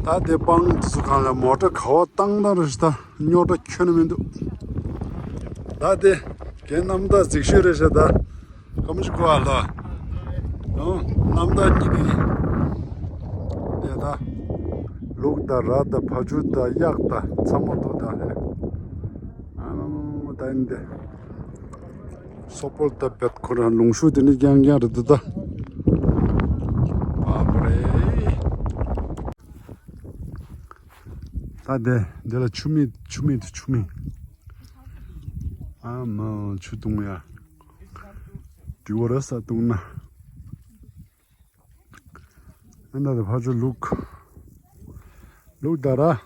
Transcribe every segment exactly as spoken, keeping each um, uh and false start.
ད་དེ་སྤང་དུས་སུ་གང་ལ་མོ་ཊ་ག་བ་བཏང་ན་རེ་ཞིག་ད་རྙོག་དྲ་ཁྱོན་ནས་མི་འདུག་ད་དེ་གན་གནམ་ཐང་གཟིགས་ཤོས་རེད་ཤག་ད་ཀ་མོ་ཅི་གོ་ཨ་ལོ། ཨོ། གནམ་ཐང་གཉིས་ཀྱི་དེ་ད་ལུག་དང་ར་དང་བ་ཕྱུགས་དང་གཡག་དང་ཚང་མ་འདུག་ད་དེ་ཨ་ད་ཡིན་དེ། སོག་པོ་ད་བེད་ཁོ་རང་ལུང་ཤུགས་དེ་ནི་རྐྱང་རྐྱང་རེད་འདུག་ད། ཨ་པོ་རེད། ད་དེ་འདི་ལ་ཆུ་མིག་ཆུ་མིག་དེ་ཆུ་མིག་ཨ་མ་ཆུ་བཏུང་ཡ། དེ་བོ་ར་ས་བཏུང་ན། ཨ་ན་དེ་ཕ་ཆུ་ལུག་ལུག་ད་ར།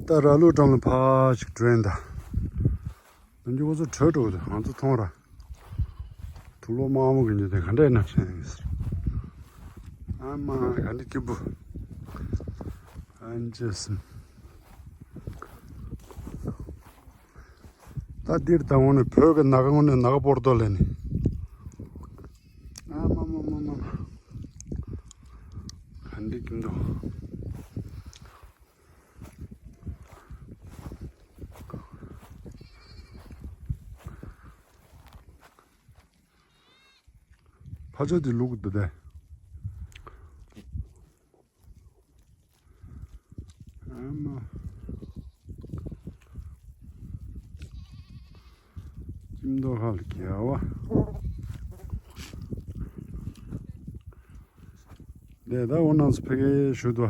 ད་ར་ལུག་གྲོང་ལ་ཕ་ཞིག་བྲོས་ད། ནམ་རྒྱུན་ཁོ་ཚོ་བྲོས་འགྲོ་གི་འདུག་ང་ཚོ་མཐོང་ར། དུག་ལོག་དམར་མོ་གི་ཉི་དེ་ག་འདྲ་ཡིན་ན་ཤེས་ཡིན་ཟེར། ཨ་མ་ག་འདྲ་སྐྱིད་པོ། ཨན་ཅེ་སིན། ད་འདིར་ད་འོང་ནས་བོད་ཀྱི་ནག་ཁ་ངོ་ནས་ནག་པོར་ཏོ་ལེ་ནི། ཨ་མ་མ་མ་མ་མ། ག་འདྲ་སྐྱིད་འདུག་ཕ་ཆོས་དེ་ལུག་འདུག་སྟེ། ཨ་མ། ཁྱིམ་ཐོག་ཁ་ལ་རྒྱལ་བ། དེ་ད་འོ་ནང་སུ་ཕེ་གེ་ཞུ་དོ།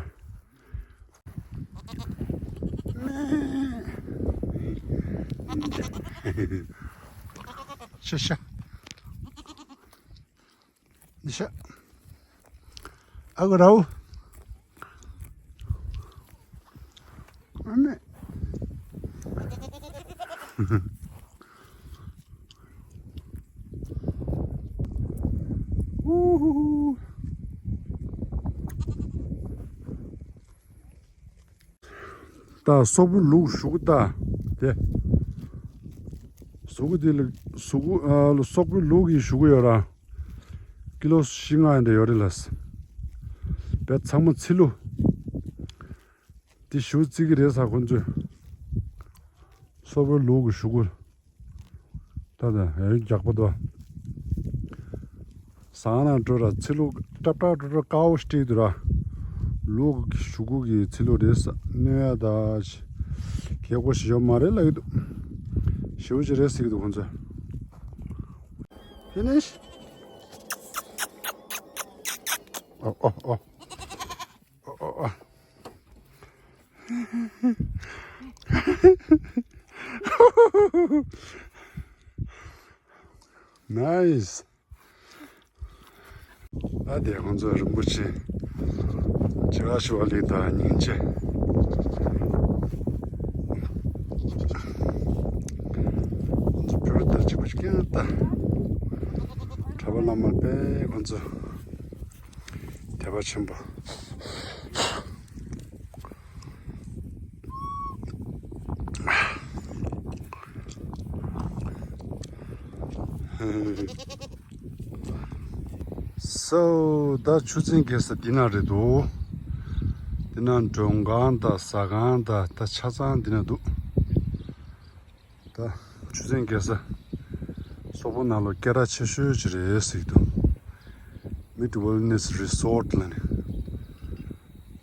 ཤ་ཤ། ཤ། ཨ་གོ་རའུ། ཨ་མེ། ཨུ་ཧུ་ཧུ། ད་སོག་པོ་ལུག་གཞུག་གུ་ད་དེ། གཞུག་གུ་དེ་ལ་གཞུག་གུ་ཨ་སོག་པོ་ལུག་གི་གཞུག་གུ་ཡོད་ར། ཀི་ལོ་བཞི་ལྔ་ཡིན་འདྲ་ཡོད་རེད་ལ། བས་ཚང་མ་ཚི་ལུ། དེ་གཞུག་གུ་བརྩི་གི་རེད་ས་ཁོ་ཚོས། སོག་པོ་ལུག་གི་གཞུག་གུ། ད་ད་ཨེ་རྒྱག་པ་དོ། ཟངས་ནང་འགྲོ་ར་ཚི་ལུ་ཀྲབ་ཀྲབ་འགྲོ་འགྲོ་དཀར་བོ་ཞིག་སྤྲད་འདུག་ར། ལུག་གཞུག་གུ་གི་ཚི་ལུ་རེད་ས་གནོད་ཡ་ད་ཞིག་གལ་གོ་ཞིག་ཡོད་མ་རེད་ལབ་ཀྱི་འདུག་ཞེ་པོ་ཅིག་རེད་ཟེར་གྱི་འདུག་ཁོང་ཚོས། ཕི་ནིཤ། ཨོ་ཨོ་ཨོ། ཨོ་ཨོ་ཨོ། ནའིས། ཨ་དེ་ཁོང་ཚོ་རིན་པོ་ཆེ། བྱ་བ་ཞུ་བ་ལས་དང་སྙིང་རྗེ། ཁོང་ཚོ་བོད་དང་གཅིག་པ་ཞིག་ཀྱང་ལྟ། གྲྭ་པ་བླ་མ་དཔེ་ཁོང་ཚོ། དད་པ་ཆེན་པོ། སོ་ད་ཆུ་ཚན་རྒྱས་ས་འདི་ན་རེད་འདུག་འདི་ན་མགྲོན་ཁང་དང་ཟ་ཁང་དང་ད་ཆ་ཚང་འདི་ན་འདུག་ད་ཆུ་ཚན་རྒྱས་ས་སོག་པོ་ནང་ལོགས་སྐད་གྲགས་ཆེ་ཤོས་ཅིག་རེད་ཟེར་གྱི་འདུག Mid Wilderness Resort ལ་ནི།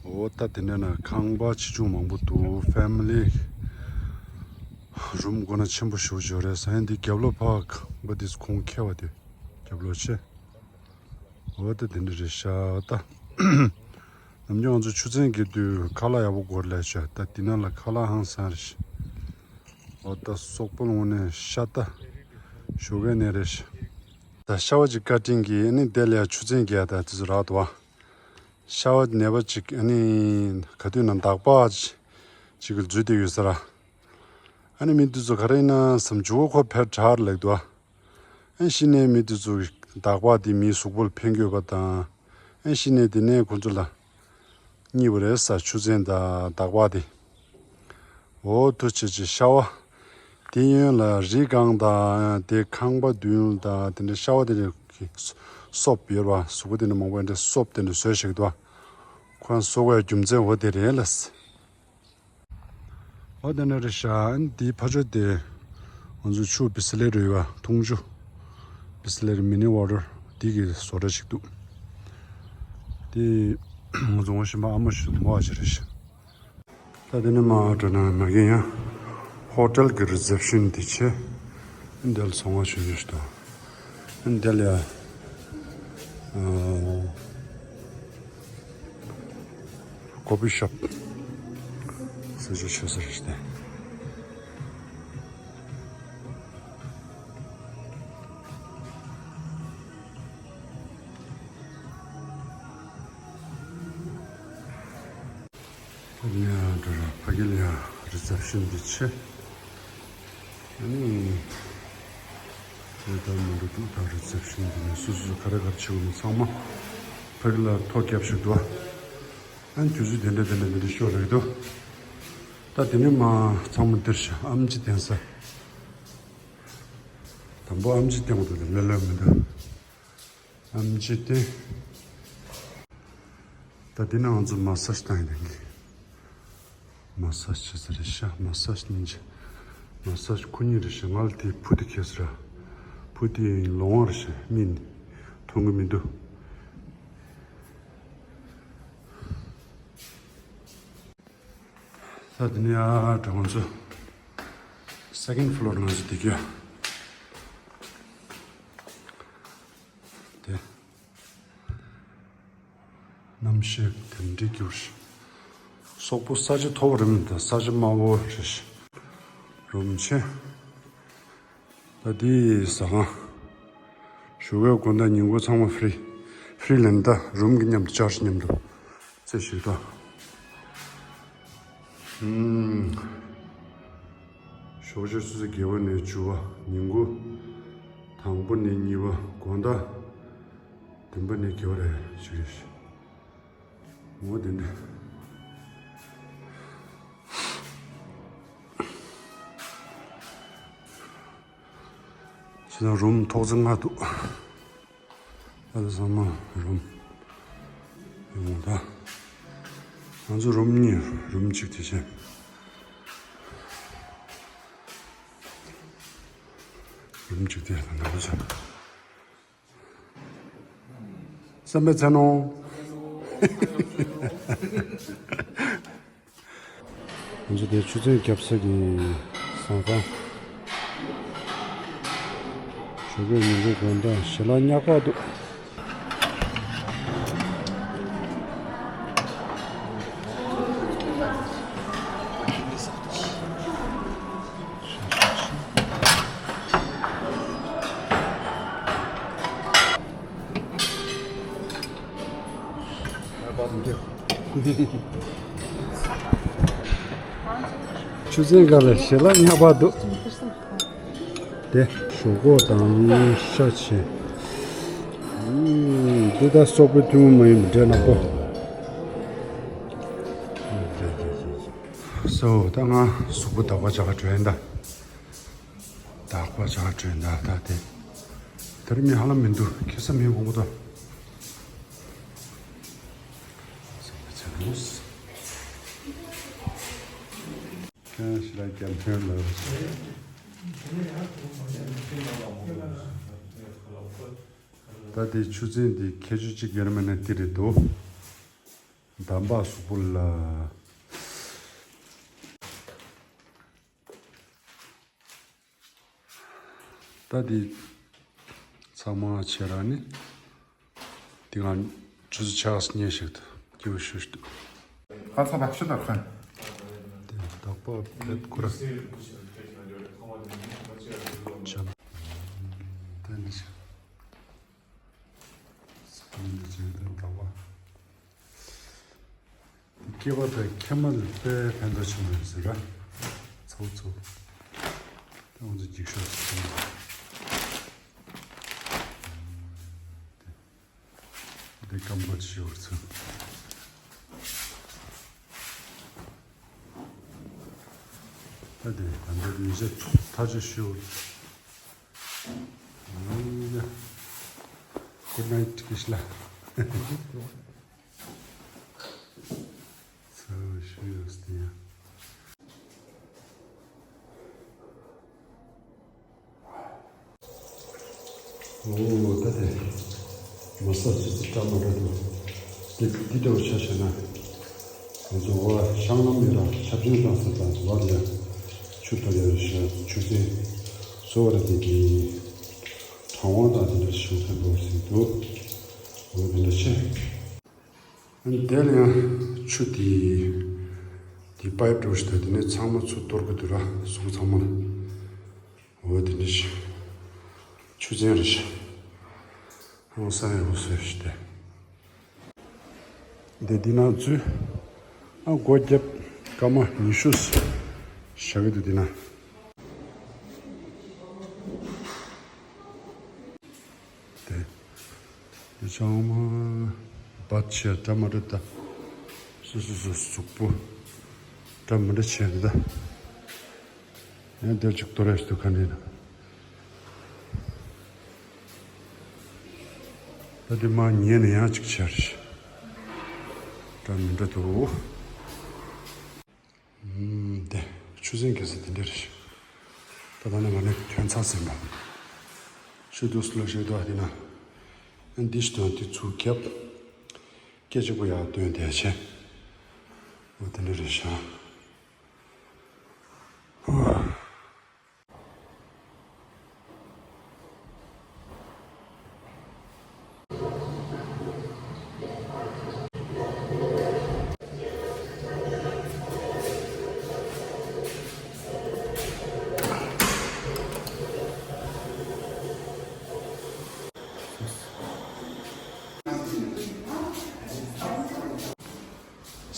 འོ་ད་དེ་འདྲ་ན་ཁང་པ་ཆེ་ཆུང་མང་པོ་འདུག་ཕེ་མི་ལི་རུམ་སྒོ་ན་ཆེན་པོ་ཞེ་པོ་ཅིག་ཡོད་རེད་ཟེར། ཡང་འདི་རྒྱབ་ལོགས་ཕ་ག་པ་འདི་ཁོང་ཁྱེར་བ་དེ་རྒྱབ་ལོགས་ཆེ། འོ་ད་དེ་འདྲ་རེད་ཤག་ད། ནམ་རྒྱུན་ང་ཚོ་ཆུ་ཚན་རྒྱག་དུས་ཁ་ལག་ཡག་པོ་དགོས་ལས་ཤག་ད་འདི་ན་ལ་ཁ་ལག་ཧང་སང་རེད་ཤག་འོ་ད་སོག་པོ་ལ་དངོས་གནས་ཤ་སྟག་ཞོགས་ཀའི་གནས་རེད་ཤག་ད་ཤ་བ་ཅིག་བཀའ་དྲིན་གྱིས་ཨ་ནི་དེ་ལ་ཡ་ཆུ་ཚན་རྒྱག་ད་དེ་ཚོ་རག་འདུག་བ། ཤ་བ་ནད་པ་ཅིག་ཨ་ནི་ག་དུས་ན་འདག་པ་ཅིག་གི་འཛུལ་བསྡད་ཡོད་ས་ར། ཨ་ནི་མི་དེ་ཚོ་ག་རེ་ཡིན་ན་བསམ་འཇུ་བ་ཁོ་ཕེབས་དྲག་ལེགས་འདུག་བ། ཨ་ནི་གཞི་ནས་མི་དེ་ཚོ་འདག་པ་དེ་མིའི་གཟུགས་པོ་ལ་ཕན་གྱི་ཡོད་པ་དང་། ཨ་ནི་གཞི་ནས་དེ་ནས་ཁོ་ཚོ་ལ་གཉིས་པ་རེད་ས་ཆུ་ཚན་དང་འདག་པ་དེ། འོ་ཐུགས་རྗེ་ཆེ་ཤ་བ། དེ་གཡོན་ལ་རི་སྒང་དང་དེ་ཁང་པ་མདུན་དང་དེ་འདྲ་ཤ་བ་དེ་འདྲ་གི་སོབ་ཡོད་པ་གཟུགས་པོ་དེ་འདྲ་མང་པོ་འདྲ་སོབ་དེ་འདྲ་བཟོས་བཞག་འདུག་བ། ཁང་བཟོ་བའི་རྒྱུ་མཚན་འོ་དེ་རེད་ལ། འོ་དེ་ནས་རེད་ཤག་འདིའི་ཕ་ཆོས་དེ་ང་ཚོ་ཆུ་བི་སི་ལེ་རི་བ་འཐུང་ཆུ། བི་སི་ལེ་རི་མི་ནི་ཝ་ཊར་འདི་གི་བཟོ་གྲྭ་ཞིག་འདུག་དེ་ང་ཚོ་ངོ་ཤེས་པ་ཨ་མ་ཞིག་མོ་བ་ཞིག་རེད་ཤག་ད་དེ་ནས་མར་འགྲོ་ན་མ་གི་ཡང་ཧོ་ཊེལ་གྱི་རི་སེབ་ཤན་དེ་བྱས། འདི་ལ་ཚོང་བ་ཞུ་རྒྱུ་ཞིག་དང་། འདི་ལ་ཡ་ཀོ་ཕི་ཤོབ་ཟེར་རྒྱུ་ཆོས་ཟེར་ཞིག་དང་། ཕ་གི་ལ་ཡ་འགྲོ་ར་ཕ་གི་ལ་ཡ་རི་སེབ་ཤན་འདི་བྱས། ཨ་ནི་དེ་ལྟར་མི་འགྲོ་འདུག་ད་རི་སེབ་ཤན་འདི་ནས་སུ་སུ་ག་རེ་ག་རེ་བྱེད་དགོས་མིན་ཚང་མ་ཕ་གི་ལ་ཐོ་རྒྱབ་ཞིག་འདུག་ཨ་ནི་དུས་ཚོད་དེ་འདྲ་དེ་འདྲ་དེ་འདྲ་ཤོར་རེད་འདུག་ད་དེ་ནས་མར་ཚང་མ་འདིར་ཤག་ཨེམ་ཆི་འཐེན་ས། དང་པོ་ཨེམ་ཆི་འཐེན་དགོས་འདུག་ལེ་ལོས་མི་འདུག་ཨེམ་ཆི་འཐེན། ད་འདི་ན་ང་ཚོ་མ་སཱཇ་བཏང་ཡིན་ད་གི་མ་སཱཇ་བྱེད་ས་རེད་ཤག་མ་སཱཇ་ནི་མ་སཱཇ་ཁོ་གཉིས་རེད་ཤག་ང་ལ་དེ་ཕུ་དེ་ཁེལ་སོང་ར། ཕུ་དེ་ལོང་བ་རེད་ཤག་མིན་མཐོང་གི་མི་འདུག་ད་དེ་ནས་ཡར་འགྲོ་ང་ཚོ་སེ་ཀེན་ཌི་ཕི་ལོར་ང་ཚོ་བསྡད་ཀྱི་ཡོད། དེ་གནམ་གཤིས་དེ་འདྲའི་འགྱུར་ཞིང་། སོག་པོ་ས་ཆ་མཐོ་པོ་རེད་མི་འདུག་ས་ཆ་དམའ་བོ་རེད་ཤག་རུམ་ཆེན། ད་འདི་ཟ་ཁང་། ཞོགས་ཀའི་དགོང་དག་ཉིན་གུང་ཚང་མ་ཧྥི་རི། ཧྥི་རི་ལེན་ད་རུམ་གྱི་མཉམ་དུ་ཅར་ཇི་མཉམ་དུ་རྩེ་ཞིག་ད། ཨུམ། ཞོགས་ཇ་ཆུ་ཚོད་བརྒྱད་པ་ནས་བཅུ་པ། ཉིན་གུང་དང་པོ་ནས་གཉིས་པ། དགོང་དག་བདུན་པ་ནས་བརྒྱད་པ་རེ་ཞིག་རེད། འོ་དེ་འདྲ། ཕྱི་ནང་རུམ་ཐོག་བརྩེགས་ལྔ་འདུག་ཨ་ལ་ཚང་མ་རུམ། ཡོང་ད། ང་ཚོ་རུམ་གཉིས། རུམ་གཅིག་དེ་བཞིན། རུམ་གཅིག་དེ་ནང་པ་ཚོ། བསམ་པའི་ཚེ་ནོ། ང་ཚོ་དེ་ཆུ་ཚན་བརྒྱབ་ས་གི་ཟ་ཁང་། ཞོགས་པའི་ཉིན་གུང་དགོང་དག་ཞལ་ལག་ཉག་པ་འདུག་ཆུ་ཚན་སྒང་ལ་ཞལ་ལག་ཉག་པ་འདུག་དེ་ཞོག་ཁོག་དང་ཤ་ཆེ། འདི་ད་སོག་པོའི་ཐུན་མོང་མ་ཡིན་པའི་འབྲས་ནག་པོ། སོ་ད་ང་གཟུགས་པོ་དག་པ་བྱ་ག་འགྲོ་ཡིན་ད། དག་པ་བྱ་ག་འགྲོ་ཡིན་ད་ད་དེ། དེར་མི་ཧ་ལམ་མི་འདུག་ཁེ་ས་མི་ཡོང་གི་འདུག་ཁྱེད་ཞི་ལ་རྒྱ་མཐོན་ལ། ད་དེ་ཆུ་ཚན་དེ་ཁྱད་ཆོས་གཅིག་ཡོད་མེད་ན་དེ་རེད་འདུག་འདམ་བག་གཟུགས་པོ་ལ། ད་དེ་ཚང་མ་བྱས་ར་ནི། དེ་གང་ཆུ་ཚོད་ཆགས་སུ་ཉེ་ཞིག་ཏུ་སྐྱེ་བོ་ཞུ་ཞིག་ཏུ། ཁ་ཚ་བག་ཤ་དར་ཁན། དེ་བདག་པོ་ཕེབས་ཁུ་ར། ཆམ། དེ་འདི་ཞིག་ཚང་མ་འདི་བྱས་ཏེ་བདག་པོ། སྐྱེས་པ་དང་ཁྱེད་མ་ལ་དཔེ་ཕན་ཐོགས་ཆེན་པོ་ཡོད་ཟེར་ར། ཚོགས་ཚོགས། ད་ང་ཚོ་འགྱིག་ཤོག་ཟེར། འདི་སྐམ་པོ་ཞིག་ཡོད་ཚོད། ད་དེ་ད་འདི་མི་ཤེས་ཐག་ཆོད་ཞིག་ཡོད། ཨ་ཡ། Good night ཀི་ཤི་ལ། ཡོད་ཟེར་ཡ། འོ་ད་དེ་མ་ས་ཅི་ཙི་བཀྲ་མ་འདྲ་འདུག་དེ་འདི་འདྲ་བོ་ཆ་བཞག་ན། ང་ཚོ་འོ་ཤང་ལམ་ཡོད་ལ་ཆབ་ཆེན་བཏང་ས་དང་འོ་ལ་ཡ་ཆུ་གཏོར་ཡ་ཞག་ཆུ་ཚན་བཟོ་བ་རེད། དེ་གི་གྲང་བ་དང་དེ་འདྲ་ཞུ་མཁན་འདུག་ཟེར་འདུག་འོ་དེ་འདྲ་བྱས། ཨ་ནི་དེ་ལ་ཡང་ཆུ་དེ་དེ་པའིབ་འདྲ་བོ་ཞིག་དང་དེ་ནས་ཚང་མ་ཚུར་གཏོར་གི་འདུག་ར། གཟུགས་ཚང་མ་ལ། འོ་དེ་འདྲ་ཞིག་ཆུ་ཚན་རེད་ཤག་ཧང་སང་ཡག་པོ་བཟོས་ཤག་དེ། དེ་འདི་ན་འཛུལ། ཨ་སྒོ་བརྒྱབ། སྐར་མ་ཉི་ཤུ་བཞག་གི་འདུག་འདི་ན། དེ། དེ་ཚང་མ་བ་ཆེ་འདྲ་མ་འདྲ་ད། སོ་སོ་སོ་གཟུགས་པོ་འདྲ་མ་འདྲ་བྱས་འདུག་ད། ཡང་དེར་ཅིག་གཏོར་ཡ་ཞིག་འདུག་ག་འདྲ་ཡིན་ན། ད་དེ་མ་ཉལ་ནས་ཡང་ཅིག་བྱས་རེད། འདྲ་མི་འདྲ་འདུག་ཨུམ། དེ་ཆུ་ཚན་ག་ས་དེ་འདྲ་རེད། ད་ལྟ་ནས་ང་ནས་ཐོན་ཚར་ཟིན་པ། ཤི་དུས་སུ་ལ་ཤི་དུས་ཨ་དེ་ན། ཨ་འདི་ཞིག་དོན་དེ་ཚུར་བརྒྱབ། སྐད་ཅིག་པོ་ཡར་བཏོན་དེ་བྱས། འོ་དེ་འདྲ་རེད་ཤག་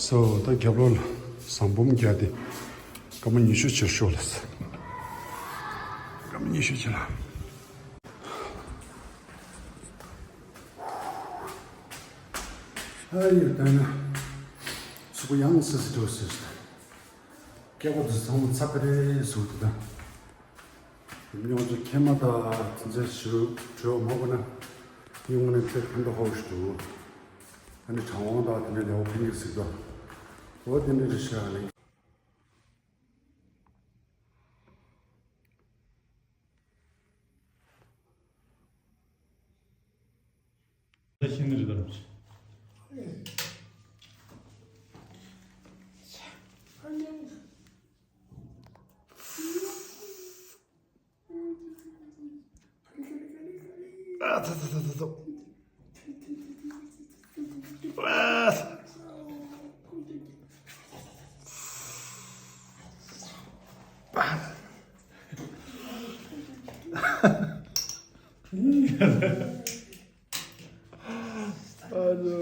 སོ་ད་རྒྱབ་ལོགས་ལ་ཟངས་བུམ་རྒྱག་དེ་སྐར་མ་ཉི་ཤུ་ཕྱིར་ཤོག་ལ། སྐར་མ་ཉི་ཤུ་ཕྱིར་ལ། ཨ་ཡོད་ད་ན་ཚུགས་ཡང་སི་སི་འགྲོ་སི་སི། སྐྱེ་བོ་དུ་ཚང་མ་ཚ་པ་རེད་ཟུག་དུ་དང་། ཉོ་ཚོ་ཁྱེད་མ་ད་དེ་ཚོ་ཞུ་བྲོ་མ་གོ་ན་ཡོང་ནས་ཚེ་ཕན་ཐོགས་ཧོ་ཞུ། ཨ་ནི་གྲང་བོ་དང་དེ་འདྲ་ལེའུ་ཕན་གྱི་ཟིག་དོ། འོ་དེ་འདྲ་རེད་ཤག་ནི། ཤིང་རི་དམ་ཆེ། ཨ་ཐ་ཐ་ཐ་ཐ་ཐ། ཨ་ཐ། ཨ་ལོ།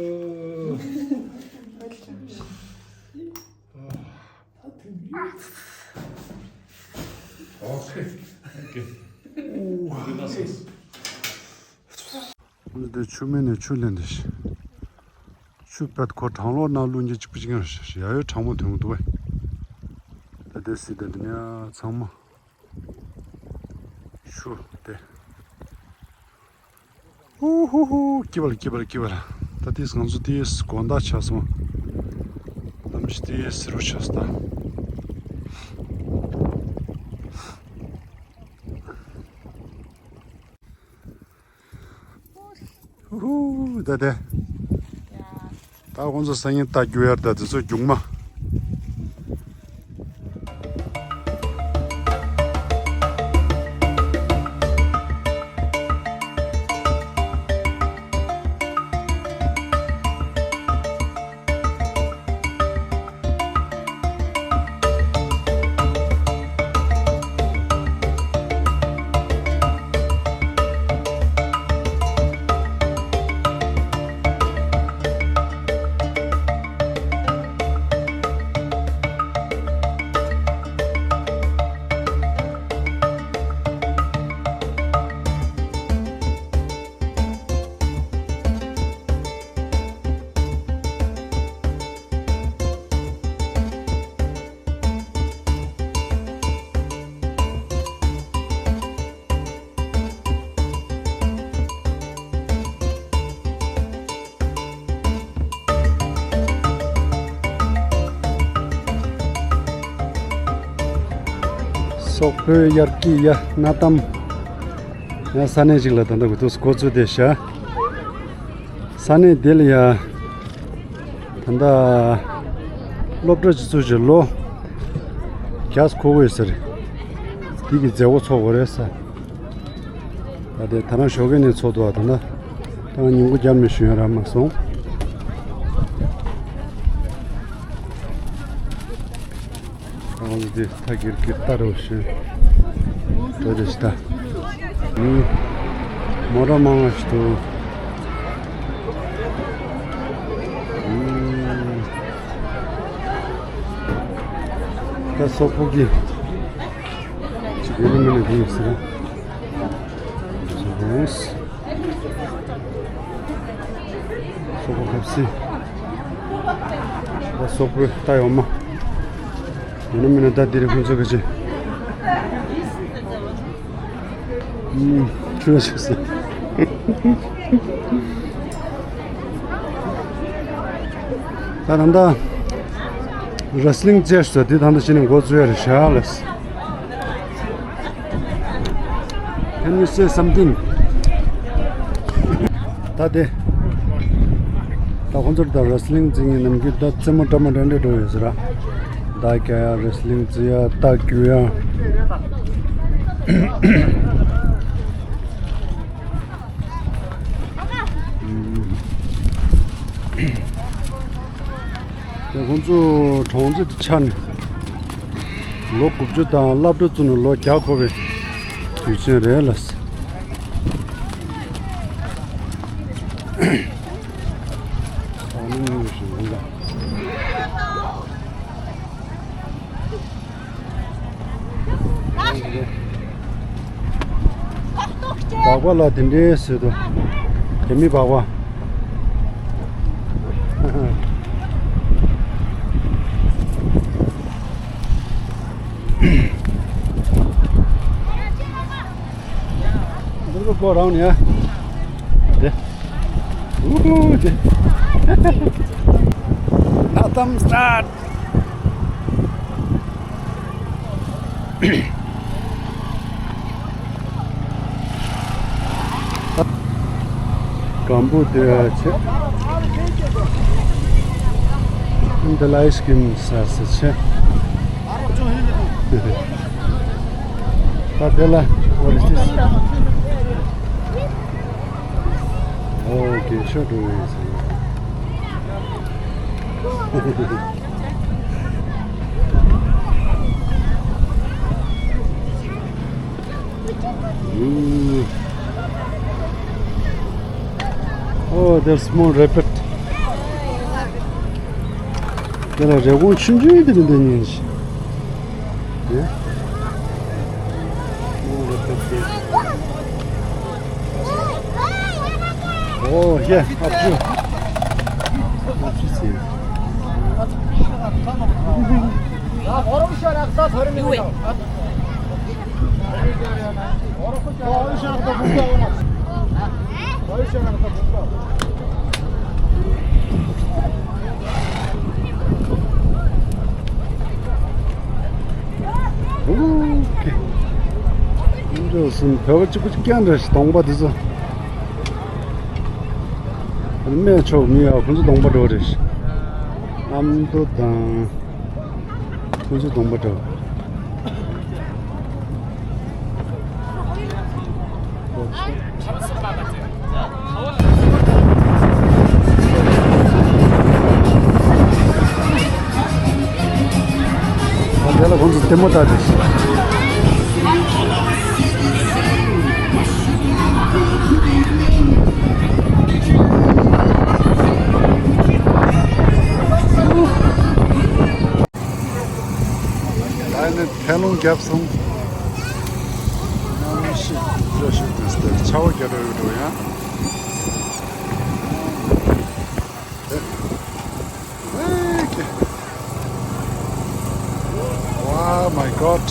ཨོ་ཁེ། ཨོ་ཁེ། འདི་ན་སོང་། འདི་ཆུ་སྨད་ནས་ཆུ་ལེན་འདི་ཤི། ཆུ་བད་ཁོ་གྲང་ལོག་ན་བླུགས་རྒྱུ་གཅིག་པུ་གཅིག་ཡང་ཡ་ཡོད་གྲང་མོ་དོན་འདུག་བས། ད་དེ་སྲིད་ད་འདི་ནས་ཚང་མ་ཆུ་དེ། ཧུ་ཧུ་ཧུ། སྐྱིད་པ་ལ་སྐྱིད་པ་ལ་སྐྱིད་པ་ལ། ད་དེས་ང་ཚོ་དེས་དགོང་དག་ཆགས་སོང་། ནམ་ཞིག་དེས་ཟེར་རུ་ཆགས་སོང་ད། ཧུ་ཧུ། ད་དེ། ད་ཁོང་ཚོ་སང་ཉིན་ད་རྒྱུག་ཡར་ད་དེ་ཚོ་རྒྱུག་མ། སོག་པོའི་དབྱར་སྐྱིད་ཡ་གནའ་གཏམ། ཡ་ས་གནས་ཅིག་ལ་ད་ལྟ་འགོ་ཐུག་འགོ་ཚུགས་བསྡད་ཤག་ས་གནས་འདི་ལ་ཡ། ད་ལྟ་སློབ་གྲྭ་ཅིག་ཚུགས་ཤག་ལོ་བརྒྱ་འཁོར་གྱི་ཡོད་ས་རེད། འདི་གི་མཛད་སྒོ་ཚོགས་དགོས་རེད་ས། ད་དེ་ད་རང་ཞོགས་ཀས་ནས་ཚོགས་འདུག་ད་ལྟ་ད་ང་ཉིན་གུང་རྒྱབ་ནས་ཞུ་ཡ་རག་མ་སོང་། ང་ཚོ་འདི་ཐག་གིར་གིར་ལྟ་རོགས་ཞུ། འགྲོ་དེ་ཤི་ད། ཨུམ། མོ་ར་མང་ང་ཞིག་འདུག་ཨུམ། ད་སོག་པོ་གི་ཅིག་ཡོད་ན་མིན་ན་གི་ཡིན་ཟེར། ཟེར། སོག་པོ་ཁབ་སི། ད་སོག་པོའི་རྟ་ཡོད་མ། ཡིན་ན་མིན་ན་ད་འདི་རེད་ཁོང་ཚོ་གི་ཅི། ཨུམ། ཆུ་ཞིག་སི། ད་ད་ད། རེ་སི་ལིང་རྩེད་ས་འདི་ད་ད་ཕྱི་ནས་འགོ་བཙུགས་ཡ་རེད་ཤག་ལགས། Can you say something? ད་དེ། ད་ཁོང་ཚོར་ད་རེ་སི་ལིང་རྩེད་མཁན་ནམ་རྒྱུན་ད་རྩེད་མོ་འདྲ་མོ་འདྲ་འདྲ་འགྲོ་ཡོད་ཟེར་ར། མདའ་རྒྱག་ཡ་རེ་སི་ལིང་རྩེད་ཡ་རྟ་རྒྱུག་ཡ། དེ་ཁོང་ཚོ་གྲོང་ཚོ་དེ་ཆགས་ནས་ལོ་དགུ་བཅུ་དང་སློབ་གྲྭ་བཙུགས་ནས་ལོ་བརྒྱ་འཁོར་བའི་དུས་ཆེན་རེད་ལ། སྦག་སྦག་ལ་དེ་འདྲའི་ཟེར་དུ། རྒྱ་མི་སྦག་སྦག་འདིར་གོ་རང་ནས། དེ། ཨུ་དེ། ནག་གཏམ་སི་ཊར་ཊི། སྒམ་པོ་དེ་ཆེ། འདི་ལ་ཨའི་སི་ཀྲིམ་ཟ་ས་ཆེ། ད་དེ་ལ་what is this? Oh, okay, sure, do it. Mm. Oh, there's small rabbit. དེ་ལ་རེ་སྒུག་ཆུང་ཆུང་དེ་འདི་འདི་ཉིན་ཞིག་དེ། Small rabbit there. Oh, yeah, up to. Up to see. འགྲོ་སོང་། བོད་པ་གཅིག་པུ་གཅིག་རྐྱང་རེད། གདོང་པ་འདི་ཚོ། སྨད་ཕྱོགས་མི་ཡ་ཁོང་ཚོ་གདོང་པ་འདྲ་རེད། ཨ་མདོ་དང་། ཁོང་ཚོ་གདོང་པ་འདྲ། ཨ་དེ་ལ་ཁོང་ཚོ་ལྟད་མོ་ལྟ་དེ། ཨ་ནི་ཐལ་རླུང་བརྒྱབ་སོང་། གནམ་གཤིས་ཤུགས་ཆེ་ཤོས་དེ་ཆར་པ་བརྒྱབ་འགྲོ་ཡོད་འགྲོ་ཡང་། Oh my God.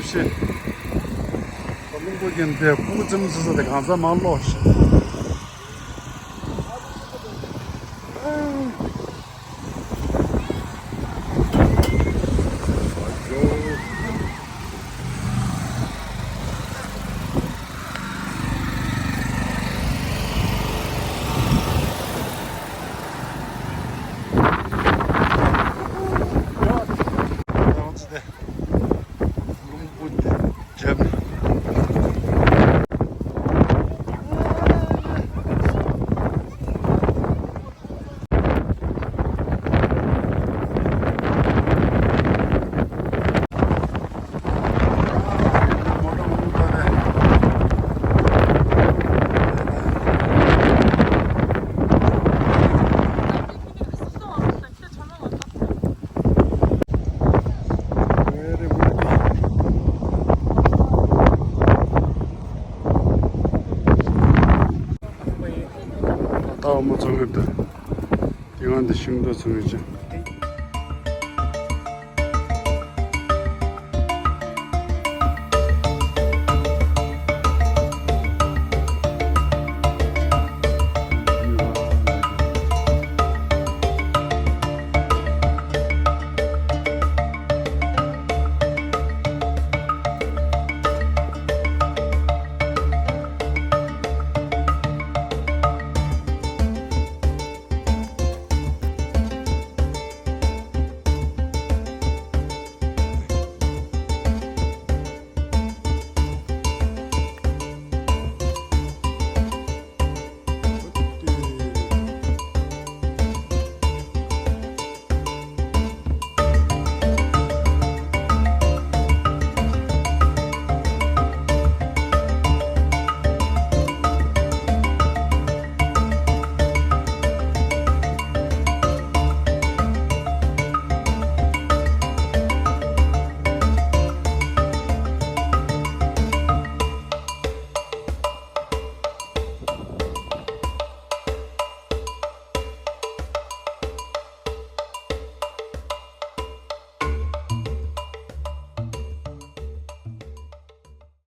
ཆེ། རླུང་བུ་གིན་དེ་སྤུ་གུ་ཙམ་ཙི་ཙི་དེ་གང་ཟག་མང་ལོག་ཤི། ད་ལྟ་བ་མོ་ཚང་ཡོད་དོ། དེ་གང་དེ་ཤིང་ཏོག་ཚང་ཡོད་ཅིང་།